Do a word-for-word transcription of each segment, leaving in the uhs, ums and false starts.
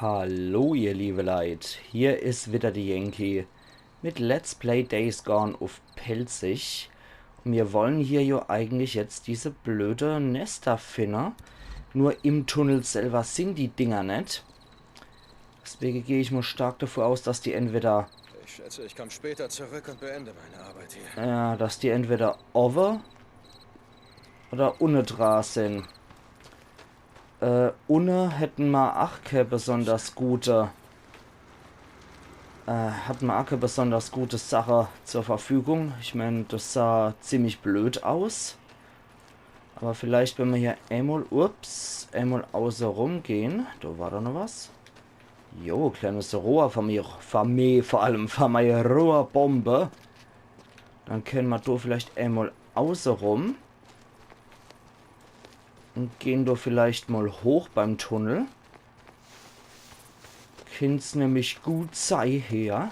Hallo ihr liebe Leit, hier is wieder de Yankee mit Let's Play Days Gone uff Pälzisch. Un mir wollen hier jo eigentlich jetzt diese blöde Nester finne. Nur im Tunnel selber sin die Dinger net. Deswege geh ich mol stark davor aus, dass die entweder Ich schätze, ich komme später zurück und beende meine Arbeit hier. Ja, dass die entweder owwe oder unne dra sin. Äh, unne hätten ma ach kä besonders gute, äh, hatten ma ach kä besonders gute Sache zur Verfügung. Ich mein, das sah ziemlich blöd aus. Aber vielleicht, wenn ma hier emol, ups, emol außerum gehen. Do war doch noch was. Jo, kleines Rohr von mir, von mir, vor allem von meiner Rohrbombe. Dann können ma do vielleicht emol außerum. Un gehen do vielleicht mol hoch beim Tunnel. Kinnt's nämlich gut sei, her,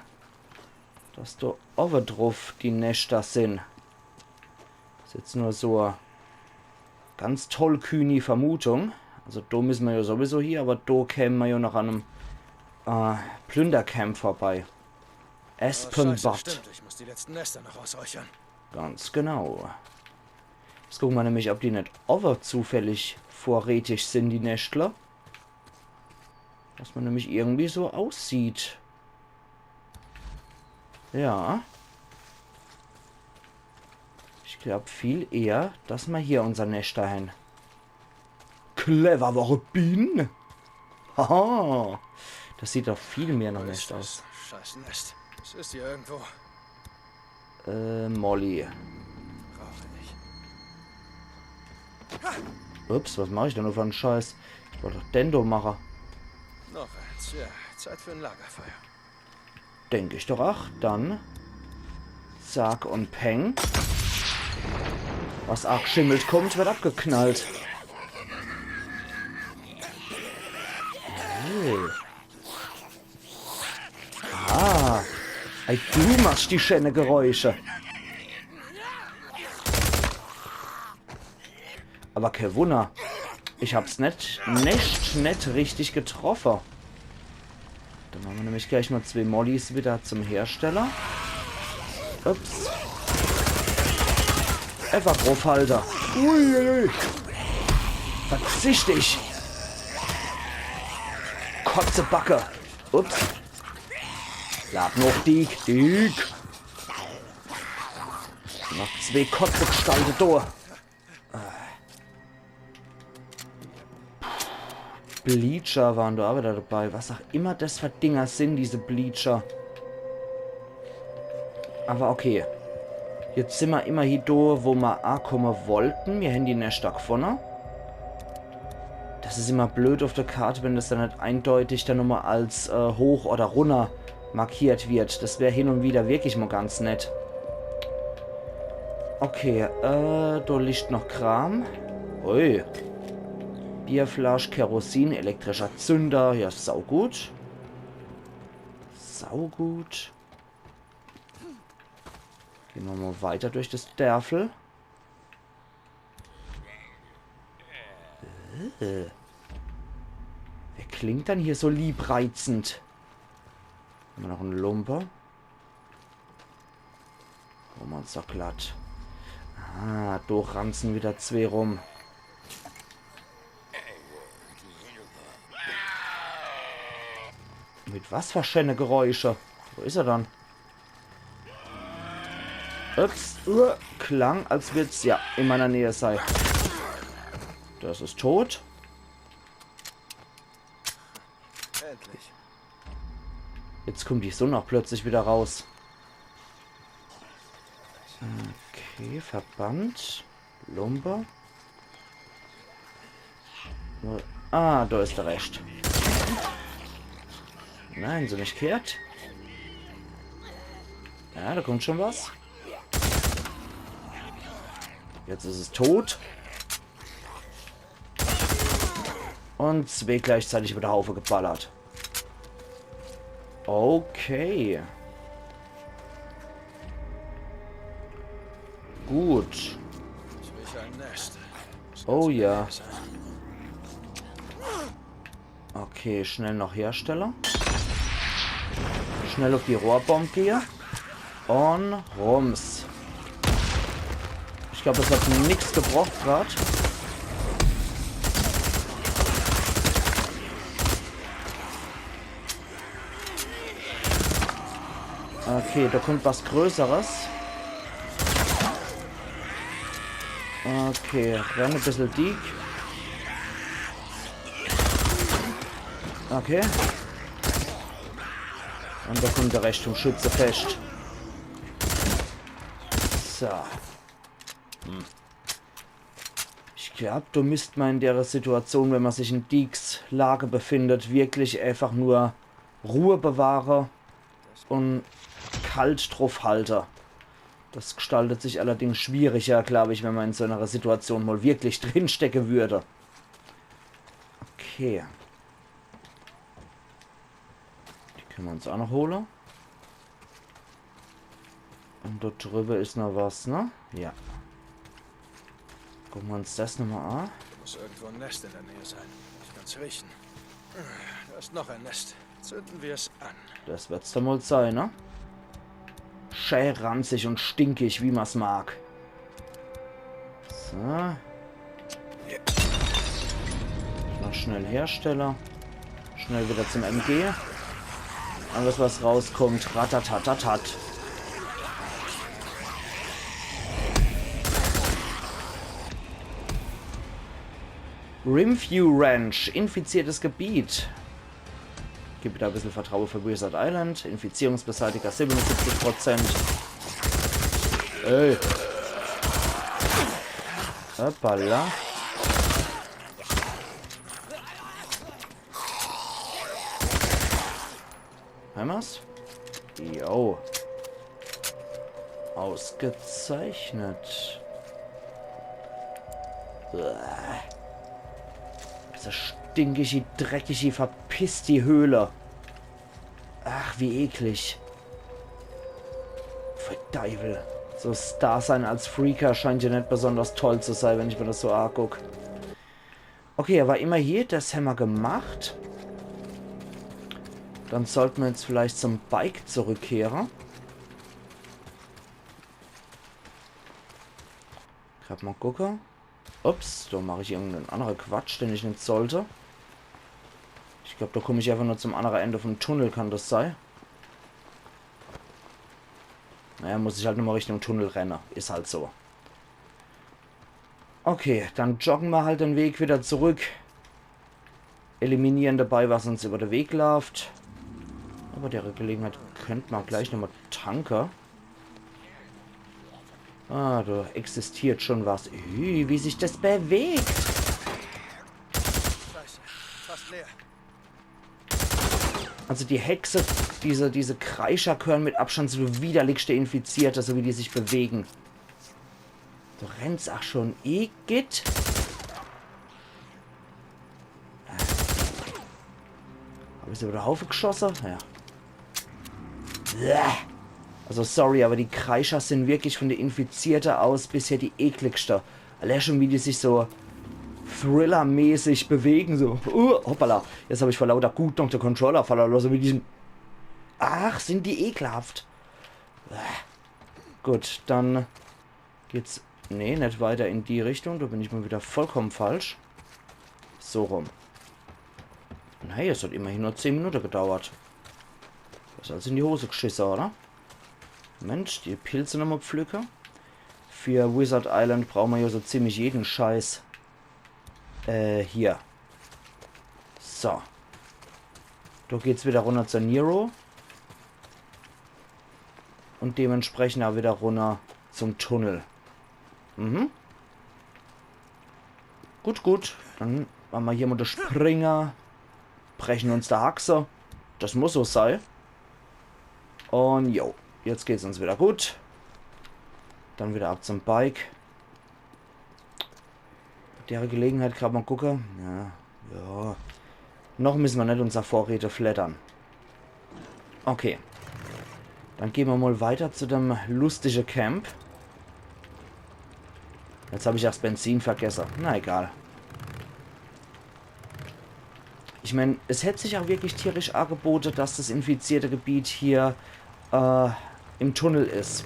dass do owwe druff die Neschter sin. Is jetzt nur so e ganz tollkühni Vermutung. Also do müssen ma jo sowieso hier, aber do kämen ma jo noch an em, äh, Plündercamp vorbei. Oh, Aspen scheiße, Butt. Stimmt, ich muss die letzten Nester noch ausräuchern. Ganz genau. Jetzt gucke ma nämlich, ob die net owwe zufällig vorrätig sin, die Neschter. Was ma nämlich irgendwie so aussieht. Ja. Ich glaub viel eher, dass ma hier unser Neschter hen. Clever, wahre Biene. Haha. Das sieht doch viel mehr nach Nest aus. Scheiß Nest. Es ist hier irgendwo. Äh, Molly. Brauche ich. Ups, was mach ich denn nur für en Scheiß? Ich wollt doch Dendo mache. Noch eins, ja. Zeit für ein Lagerfeuer. Denk ich doch, ach, dann. Zack und Peng. Was aach schimmelt kommt, wird abgeknallt. Hey. Ah. Ey, du machst die schöne Geräusche. Aber kä Wunner. Ich hab's net, net, net richtig getroffe. Dann mache ma nämlich gleich mol zwee Mollys wieder zum Hersteller. Ups. Einfach druffhalte. Uiuiui. Verzicht ich. Kotzebacke. Ups. Lad noch dick, dick. Noch zwee Kotzegestalte do. Bleacher waren do aach wieder dabei. Was auch immer das für Dinger sin, diese Bleacher. Aber okay. Jetzt sin ma immerhin do, wo ma aakomme wollten. Mir hän die Neschter gfunne. Das is immer blöd uff der Kart, wenn das dann net eindeutig dann nochmol als, äh, hoch oder runner markiert wird. Das wär hin und wieder wirklich mol ganz nett. Okay, äh, do liegt noch Kram. Ui. Bierflasch, Kerosin, elektrischer Zünder. Ja, saugut. Saugut. Gehn ma mol weiter durch das Dörfel. Äh. Wer klingt dann hier so liebreizend? Hän ma noch en Lumpe? Wo ma uns doch glatt. Ah, do ranzen wieder zwee rum. Mit was für schöne Geräusche? Wo is er dann? Ups, uh, klang, als würd's ja in meiner Nähe sei. Das is tot. Endlich. Jetzt kommt die Sonne auch plötzlich wieder raus. Okay, Verband. Lumpe. Ah, do is der Rescht. Nein, so net gheert. Ja, do kommt schon was. Jetzt is es tot. Und zwee gleichzeitig über de Haufe geballert. Okay. Gut. Sicher ein Nest. Oh ja. Okay, schnell noch herstelle. Schnell uff die Rohrbomb gehe. Un rums. Ich glaab, des hat nix gebracht grad. Okay, do kommt was Größeres. Okay, renn e bissel deek. Okay. Un do kommt de Rescht vom Schützefescht. So. Hm. Ich glaab, do misst mer in dere Situation, wenn mer sich in Deeks Lage befindet, wirklich eefach nur Ruhe bewahre un kalt druff halte. Des gestaltet sich allerdings schwieriger, glaab ich, wenn mer in so enere Situation mol wirklich drinstecke würd. Okay. Die kenne mer uns aa noch hole. Un do driwwe is noch was, ne? Ja. Gucke mer uns des nochmol aa. Muss irgendwo ein Nest in der Nähe sein. Ich kann's riechen. Da ist noch ein Nest. Zünden wir es an. Des werd's dann wohl sei, ne? Schä ranzig un stinkig, wie mer's mag. So. Noch schnell herstelle. Schnell wieder zum M G. Alles, was rauskommt, ratatatatat. Rimview Ranch, infiziertes Gebiet. Gibt wieder e bissel Vertraue für Wizard Island. Infizierungsbeseitiger, siebenundsiebzig Prozent. Ey. Hoppala. Hämmer's? Jo. Ausgezeichnet. Uah. Diese stinkige, dreckige, verpisste Höhle. Ach, wie eklig. Pfui Deiwel. So 's Dasein als Freaker scheint jo net besonders toll zu sei, wenn ich mer des so aguck. Okay, awwer immerhin, des hämmer gemacht. Dann sollt mer jetzt vielleicht zum Bike zurückkehre. Grad mol gucke. Ups, do mach ich irgenden annere Quatsch, den ich net sollt. Ich glaab, do komm ich äfach nur zum annere Ende vom Tunnel, kann des sei? Naja, muss ich halt nochmol Richtung Tunnel renne. Is halt so. Okay, dann jogge mer halt de Weg wieder zurück. Eliminiere dabei, was uns über de Weg laaft. Bei dere Gelegenheit könnt mer gleich nochmol tanke. Ah, do existiert schon was. Ui, wie sich des bewegt. Scheiße, fast leer. Also die Hexe, diese, diese Kreischer gehören mit Abstand zu de widerlichste Infizierte, so wie die sich bewegen. Du rennst ach schon, igitt. Hab ich se über de Haufe geschosse? Ja. Bäh. Also sorry, awwer die Kreischer sin wirklich von de Infizierte aus bisher die ekligste. Allee schon, wie die sich so Thriller-mäßig bewegen, so. Uh, hoppala, jetzt hab ich vor lauter Gut noch de Controller falle losse, wie diesen. Ach, sin die ekelhaft. Bäh. Gut, dann geht's. Nee, net weiter in die Richtung. Do bin ich mol wieder vollkommen falsch. So rum. Naja, es hat immerhin nur zehn Minute gedauert. Des is also in die Hose gschisse, oder? Mensch, die Pilze nochmol pflücke. Für Wizard Island brauche mer jo so ziemlich jeden Scheiß. Äh, hier. So. Do geht's wieder runner zur Nero. Un dementsprechend ach wieder runner zum Tunnel. Mhm. Gut, gut. Dann mache mer hier mol de Springer. Breche uns de Haxe. Des muss so sei. Un jo, jetzt geht's uns wieder gut. Dann wieder ab zum Bike. Bei dere Gelegenheit grad mol gucke. Ja, ja. Noch misse mer net unser Vorräte fleddere. Okay. Dann gehn mer mol weiter zu dem lustige Camp. Jetzt hab ich ach 's Benzin vergesse. Na egal. Ich mein, es hätt sich auch wirklich tierisch angebote, dass das infizierte Gebiet hier äh, im Tunnel is.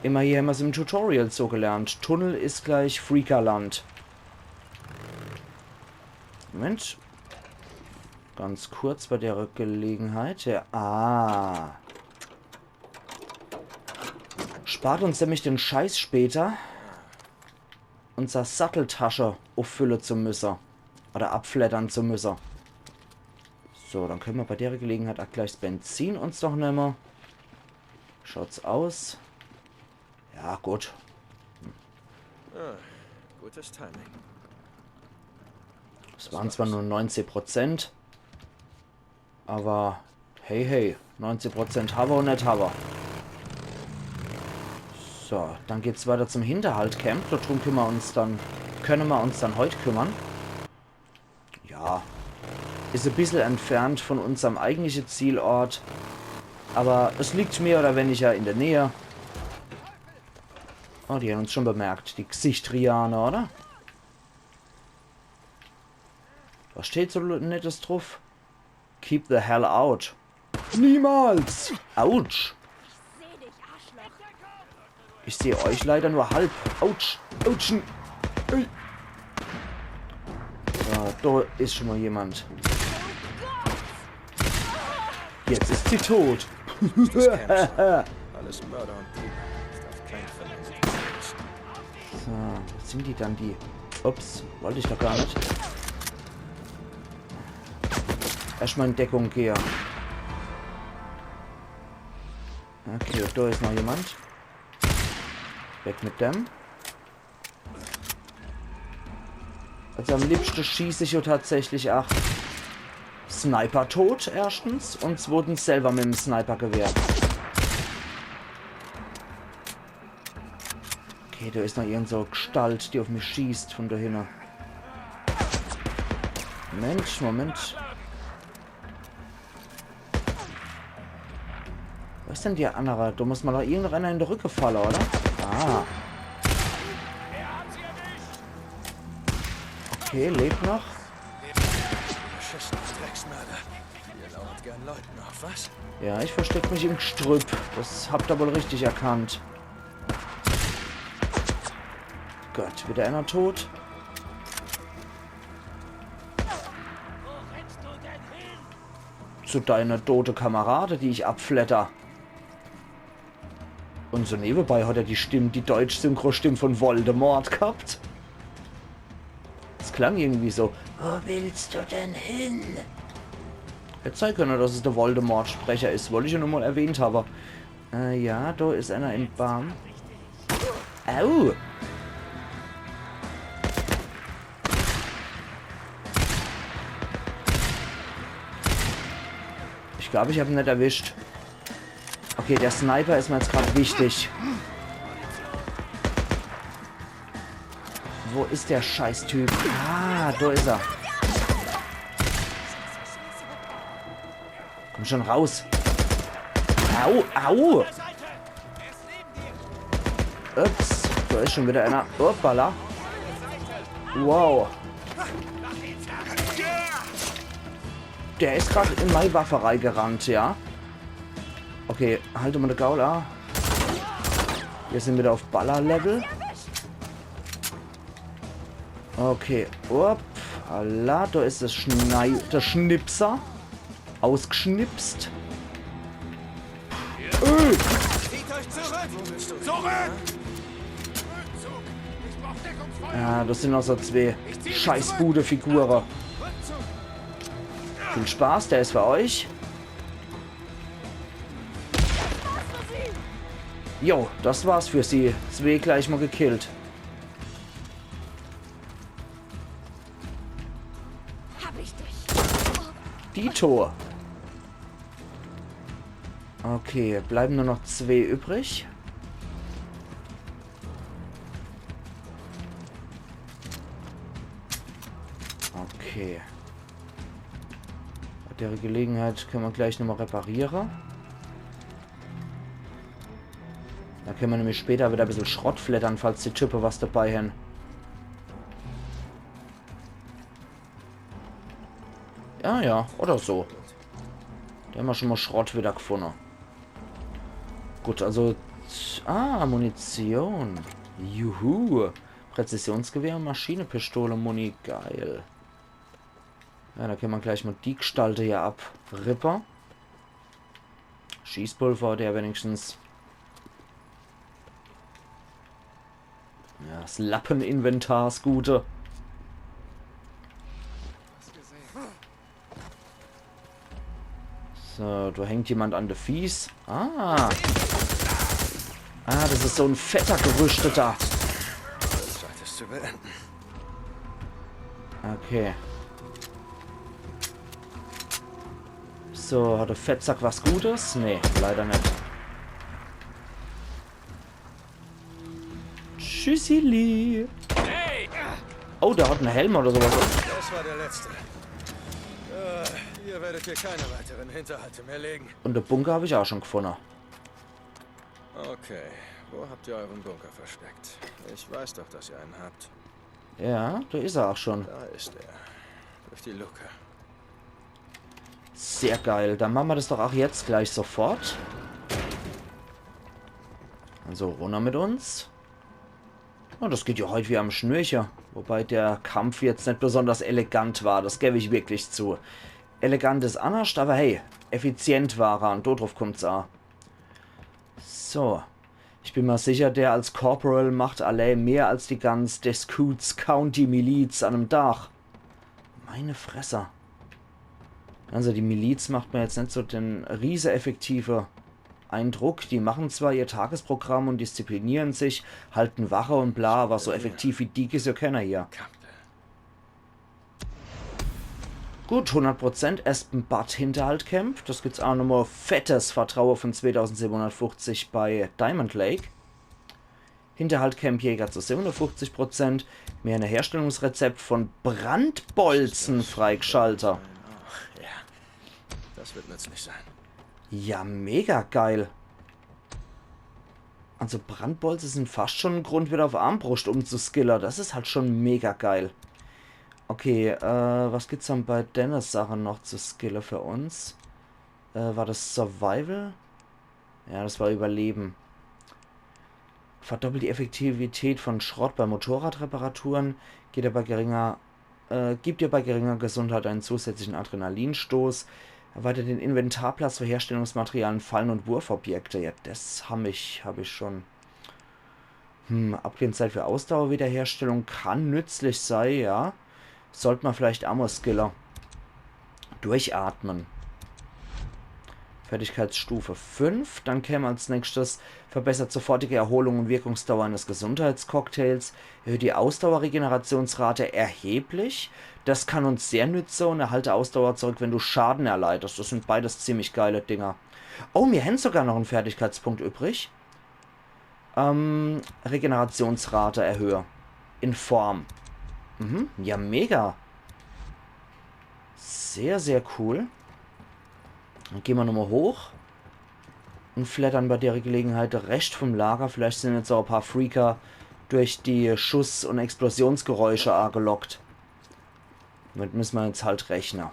Immerhin hämmer's im Tutorial so gelernt. Tunnel is gleich Freakerland. Moment. Ganz kurz bei der Gelegenheit. Ja. Ah. Spart uns nämlich den Scheiß später, unser Satteltasche uffülle zu müsse. Oder abfleddern zu müsse. So, dann könne mer bei der Gelegenheit auch gleich 's Benzin uns noch nemme. Schaut's aus? Ja, gut. Ah, gutes Timing. Es waren zwar nur neunzig Prozent, aber hey, hey, neunzig Prozent hawwe und net hawwe. So, dann geht's weiter zum Hinterhalt-Camp. Dort drum könne mer uns dann, könne mer uns dann heut kümmern. Ja, is e bissel entfernt von unserm eigentliche Zielort, aber es liegt mehr oder weniger in der Nähe. Oh, die haben uns schon bemerkt, die Gesichtrianer, oder? Was steht so Nettes drauf? Keep the hell out. Niemals! Autsch! Ich seh euch leider nur halb. Autsch! Autschen! Ui. So, da ist schon mal jemand. Jetzt ist sie tot. Alles Mörder und Diebe. Ist auf keinen Fall ein So, was sind die dann, die? Ups, wollte ich doch gar nicht. Erstmal in Deckung gehe. Okay, da ist noch jemand. Weg mit dem. Also am liebsten schieße ich ja tatsächlich auch Sniper tot, erstens. Und zweitens selber mit dem Snipergewehr. Okay, da ist noch irgend so Gestalt, die auf mich schießt von da hinten. Moment, Moment. Was ist denn der andere? Da muss man doch irgendeiner in der Rücke fallen, oder? Ah. Okay, lebt noch. Beschissene Drecksmörder. Ihr lauert gern Leuten auf, was? Ja, ich versteck mich im Gestrüpp. Das habt ihr wohl richtig erkannt. Gott, wieder einer tot. Zu deiner tote Kamerade, die ich abflatter. Und so nebenbei hat er die Stimme, die Deutsch-Synchro-Stimme von Voldemort gehabt. Das klang irgendwie so. Wo willst du denn hin? Hätt sein können, dass es der Voldemort-Sprecher ist, wollte ich ja nur mal erwähnt haben. Äh, ja, da ist einer im Baum. Au! Ich glaube, ich habe ihn nicht erwischt. Okay, der Sniper ist mir jetzt gerade wichtig. Wo ist der Scheißtyp? Ah, da ist er. Komm schon raus. Au, au. Ups, da ist schon wieder einer. Hoppala. Wow. Der ist gerade in meine Waffe reingerannt, ja. Okay, halt mal de Gaul an. Wir sind wieder auf Baller-Level. Okay, hoppala, da ist das Schnei-, der Schnipser. Ausgeschnipst. Öh! Zieht euch zurück! Zurück! Ja, das sind noch so zwei Scheißbude-Figure. Viel Spaß, der ist für euch. Jo, das war's für sie. Zwei gleich mal gekillt. Hab ich dich. Dito. Okay, bleiben nur noch zwei übrig. Okay. Bei der Gelegenheit können wir gleich nochmal reparieren. Da können wir nämlich später wieder ein bisschen Schrott flattern, falls die Typen was dabei haben. Ah ja, oder so. Do hämmer schon mol Schrott wieder gefunne. Gut, also... Ah, Munition. Juhu. Präzisionsgewehr, Maschinepistole, Muni. Geil. Ja, do kenn mer gleich mol die Gestalte hier abrippe. Schießpulver hat er wenigstens. Ja, das Lappeninventar, das gute. So, do hängt jemand an de Fieß. Ah. Ah, das is so en fetter Gerüschteter. Zeit, es zu beenden. Okay. So, hat de Fettsack was Gutes? Nee, leider net. Tschüssili. Oh, der hat en Helm oder sowas. Das war der letzte. Äh, ihr werdet hier keine weiteren Hinterhalte mehr legen. Un de Bunker hab ich auch schon gefunne. Okay, wo habt ihr euren Bunker versteckt? Ich weiß doch, dass ihr einen habt. Ja, do is er auch schon. Da ist er. Durch die Luke. Sehr geil. Dann mache mer das doch auch jetzt gleich sofort. Also runner mit uns. Oh, das geht ja heut wie am Schnürche. Wobei der Kampf jetzt net besonders elegant war, das geb ich wirklich zu. Elegant is annerscht, aber hey, effizient war er un do drauf kummt's a. So. Ich bin mer sicher, der als Corporal macht allee mehr als die ganz Deschutes County Miliz an em Dach. Meine Fresse. Also die Miliz macht mer jetzt net so den riese effektive Eindruck. Die machen zwar ihr Tagesprogramm un disziplinieren sich, halten Wache un bla, aber so effektiv wie die is ja kenner hier. Gut, hundert Prozent Aspen Butte Hinterhaltcamp. Das gibt's auch nochmal fettes Vertraue von zweitausendsiebenhundertfünfzig bei Diamond Lake. Hinterhaltcamp-Jäger zu siebenundfünfzig Prozent. Mehr ein Herstellungsrezept von Brandbolzen freigeschaltet. Ach, ja. Das wird nützlich sein. Ja, mega geil. Also Brandbolze sind fast schon ein Grund, wieder auf Armbrust umzuskillen. Das is halt schon mega geil. Okay, äh, was gibt's dann bei denne Sache noch zu skillen für uns? Äh, war das Survival? Ja, das war Überleben. Verdoppelt die Effektivität von Schrott bei Motorradreparaturen, geht aber geringer Äh, gibt dir bei geringer Gesundheit einen zusätzlichen Adrenalinstoß. Erweitert den Inventarplatz für Herstellungsmaterialien, Fallen und Wurfobjekte. Ja, das hab ich, hab ich schon. Hm, Abklingzeit für Ausdauerwiederherstellung kann nützlich sei, ja. Sollt ma vielleicht aa mol skille. Durchatmen. Fertigkeitsstufe fünf. Dann käm als nächstes verbessert sofortige Erholung und Wirkungsdauer eines Gesundheitscocktails. Erhöht die Ausdauerregenerationsrate erheblich. Das kann uns sehr nütze und erhalte Ausdauer zurück, wenn du Schaden erleidest. Das sind beides ziemlich geile Dinger. Oh, mir hänn sogar noch en Fertigkeitspunkt übrig. Ähm, Regenerationsrate erhöhe. In Form. Mhm, ja, mega. Sehr, sehr cool. Dann gehn ma nochmal hoch. Und flattern bei der Gelegenheit de Rescht vom Lager. Vielleicht sind jetzt auch e paar Freaker durch die Schuss- und Explosionsgeräusche aagelockt. Damit müssen ma jetzt halt rechnen.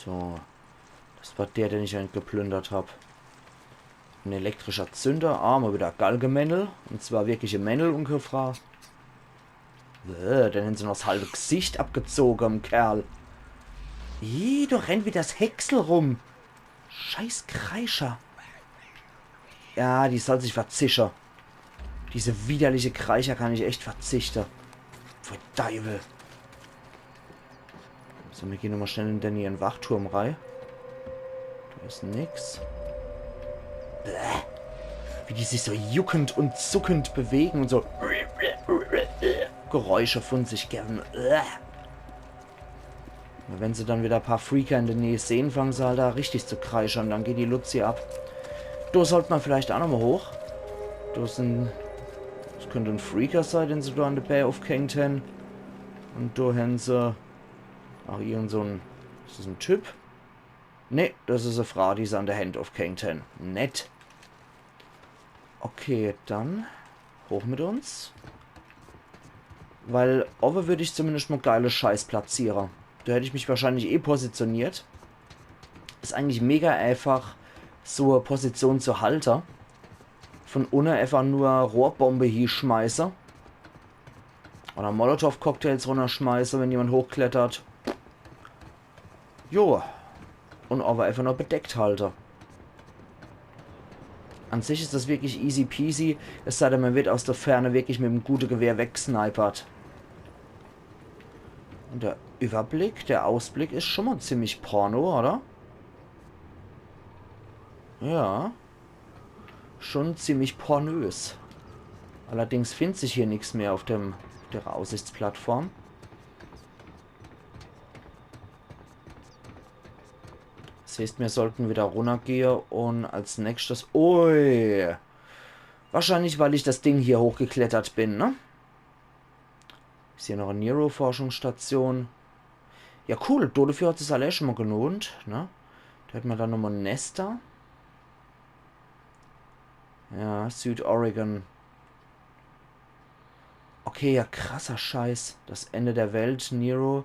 So. Das war der, den ich eigentlich geplündert hab. En elektrischer Zünder. Ah, mol wieder Galgemännel. Und zwar wirkliche Männel und kä Fraa. Äh, dann hänn se noch s halbe Gsicht abgezoge, em Kerl. Ih, do rennt wie das Häcksel rum. Scheiß Kreischer. Ja, die soll sich verzische. Diese widerliche Kreischer kann ich echt verzichte. Pfui Deiwel. So, mir gehn nochmal schnell in den hier Wachturm rei. Do is nix. Bäh. Wie die sich so juckend und zuckend bewegen und so Geräusche von sich geben. Bäh. Wenn se dann wieder e paar Freaker in de Näh sehn, fangen se halt a richtig zu kreische und dann geht die Luzi ab. Do sollt ma vielleicht a nochmal hoch. Do sin, das könnt en Freaker sei, den se do an de Bää aufgehängt hänn. Und do hänn se auch irgend so en, is das en Typ? Nee, das is e Fraa, die se an de Händ aufgehängt hänn. Nett. Okay, dann hoch mit uns. Weil owwe würd ich zumindest mol geile Scheiß platziere. Do hätt ich mich wahrscheinlich eh positioniert. Is eigentlich mega einfach, so e Position zu halte. Von unne einfach nur Rohrbombe hieschmeiße. Oder Molotow-Cocktails runnerschmeiße, wenn jemand hochklettert. Jo. Un owwe einfach nur bedeckt halte. An sich is das wirklich easy peasy, es sei denn, man wird aus der Ferne wirklich mit em gute Gewehr wegsnipert. Un der Überblick, der Ausblick is schon mol ziemlich porno, oder? Ja. Schon ziemlich pornös. Allerdings findt sich hier nix mehr auf dem, der Aussichtsplattform. Das heißt, mir sollten wieder runnergehe un als nächstes... Ui! Wahrscheinlich, weil ich das Ding hier hochgeklettert bin, ne? Is hier noch e Nero-Forschungsstation? Ja, cool. Do dafür hat sich's allee schon mol gelohnt, ne? Do hätt ma dann nochmol Nester. Ja, Südoregon. Okay, ja, krasser Scheiß. Das Ende der Welt, Nero.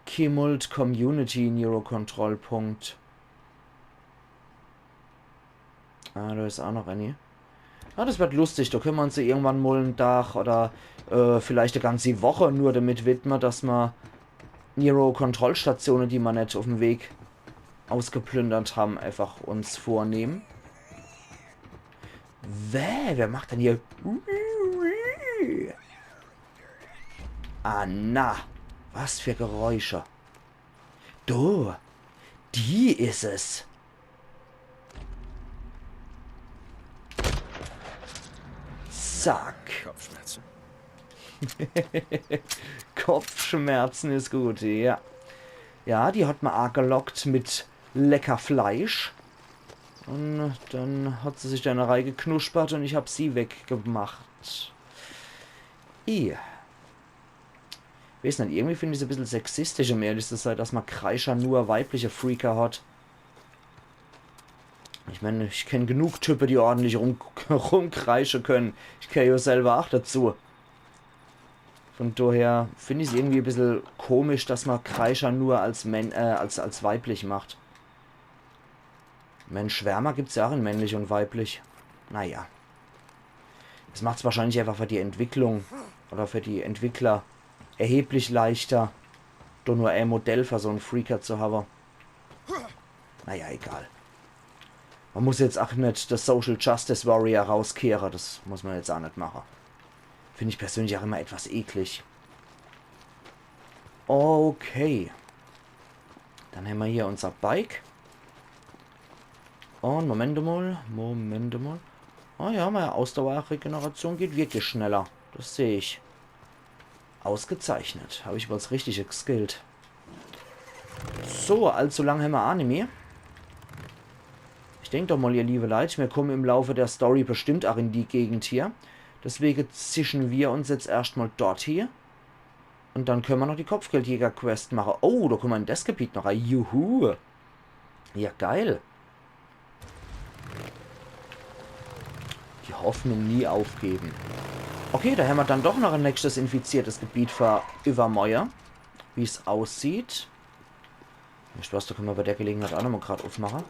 Kimult Community, Nero-Kontrollpunkt. Ah, do is ach noch eeni. Ah, das wird lustig. Do könne ma uns ja irgendwann mol en Dach oder, äh, vielleicht e ganzi Woch nur damit widme, dass ma Nero-Kontrollstatione, die ma net uff'm Weg ausgeplündert ham, einfach uns vornehme. Wäh, wer macht denn hier? Ah, na. Was für Geräusche. Do. Die is es. Zack. Kopfschmerzen. Kopfschmerzen is gut, ja. Ja, die hat ma aagelockt mit lecker Fleisch. Un dann hat se sich do eine reigeknuspert un ich hab sie weggemacht. I. Weeß net, irgendwie find ich's e bissel sexistisch, um ehrlich zu sei, dass ma Kreischer nur weibliche Freaker hat. Ich mein, ich kenn genug Type, die ordentlich rum, rumkreische könne. Ich gehör jo selber ach dazu. Von daher find ich's irgendwie e bissel komisch, dass ma Kreischer nur als Män-, äh, als, als weiblich macht. Mensch, Schwärmer gibt's ja ach in männlich un weiblich. Naja. Das macht's wahrscheinlich einfach für die Entwicklung oder für die Entwickler erheblich leichter, do nur e Modell für so'n Freaker zu hawe. Naja, egal. Ma muss jetzt ach net de Social Justice Warrior rauskehre, das muss ma jetzt ach net mache. Find ich persönlich ach immer etwas eklig. Okay. Dann hämmer hier unser Bike. Un Moment mal, Moment mal. Ah ja, meine Ausdauerregeneration geht wirklich schneller. Das seh ich. Ausgezeichnet. Hab ich wohl das Richtige geskillt. So, allzu lang hämmer ach nimmi. Ich denk doch mal, ihr liebe Leit, mir kommen im Laufe der Story bestimmt ach in die Gegend hier. Deswege zischen wir uns jetzt erscht mal dort hier. Un dann könne mer noch die Kopfgeldjäger-Quest mache. Oh, do könne mer in des Gebiet noch rei. Juhu. Ja, geil. Die Hoffnung nie aufgeben. Okay, do hämmer dann doch noch e nächstes infiziertes Gebiet für iwwermorje. Wie's aussieht. Weescht was, do könne mer bei der Gelegenheit ach nochmal grad uffmache.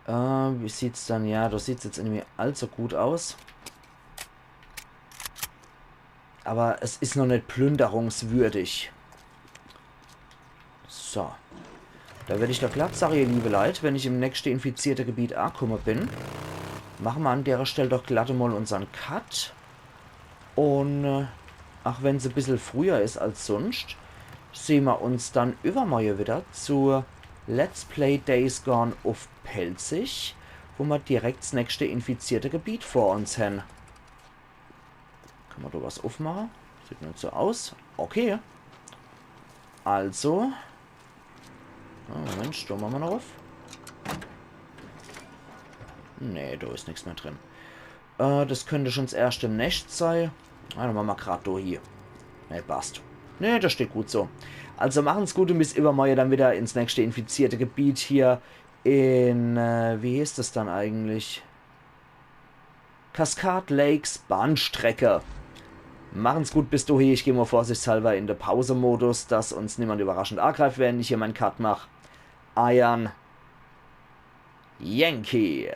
Äh, wie sieht's dann? Ja, do sieht's jetzt irgendwie allzu gut aus. Aber es is noch net plünderungswürdig. So. Do werd ich doch glatt sage, ihr liebe Leit, wenn ich im nächste infizierte Gebiet akumme bin, mache mer an dere Stell doch glatt mal unsern Cut. Un, äh, ach wenn's e bissel früher is als sunscht, sehn mer uns dann iwwermorje wieder zu Let's Play Days Gone uff Pälzisch, wo mer direkt s nächste infizierte Gebiet vor uns hän. Kann mer do was uffmache? Sieht net so aus. Okay. Also. Oh, Moment, do mache mer noch uff. Nee, do is nix mehr drin. Äh, das könnt schun s erschte Nescht sei. Ah, dann mache mer grad do hier. Nee, passt. Nee, das steht gut so. Also machen's gut un bis iwwermorje dann wieder ins nächste infizierte Gebiet hier in, äh, wie heeßt das dann eigentlich? Cascade Lakes Bahnstrecke. Machen's gut bis dohi. Ich geh mo vorsichtshalber in de Pausemodus, dass uns niemand überraschend agreift, während ich hier mein Cut mach. Eiern Yankee.